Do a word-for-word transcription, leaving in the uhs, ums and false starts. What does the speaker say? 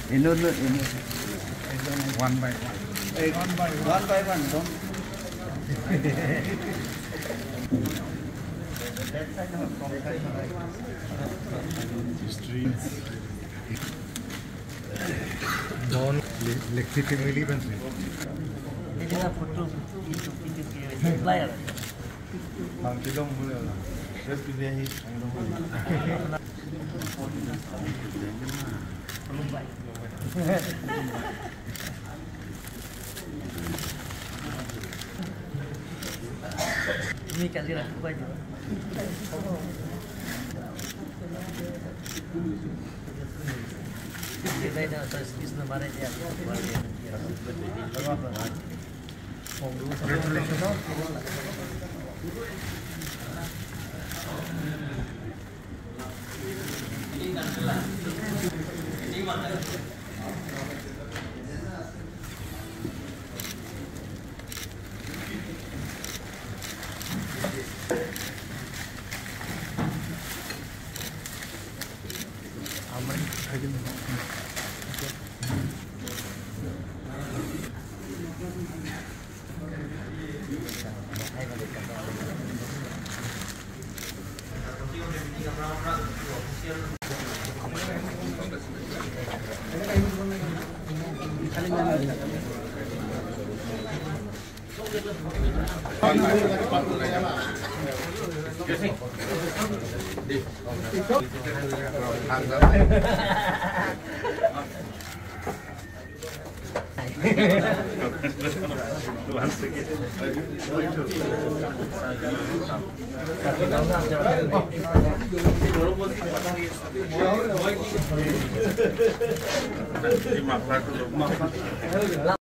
Inut, inut, inut. One by one. Eh, one by one. One by one, don't. History. Don, le-, lekhi family ban se. Ini na photo, itu, itu, itu, flyer. Bang Tilong boleh lah. Saya pilih ini, Bang Tilong. Ini kali lah, buka aja. Kita ini asal space na mana dia.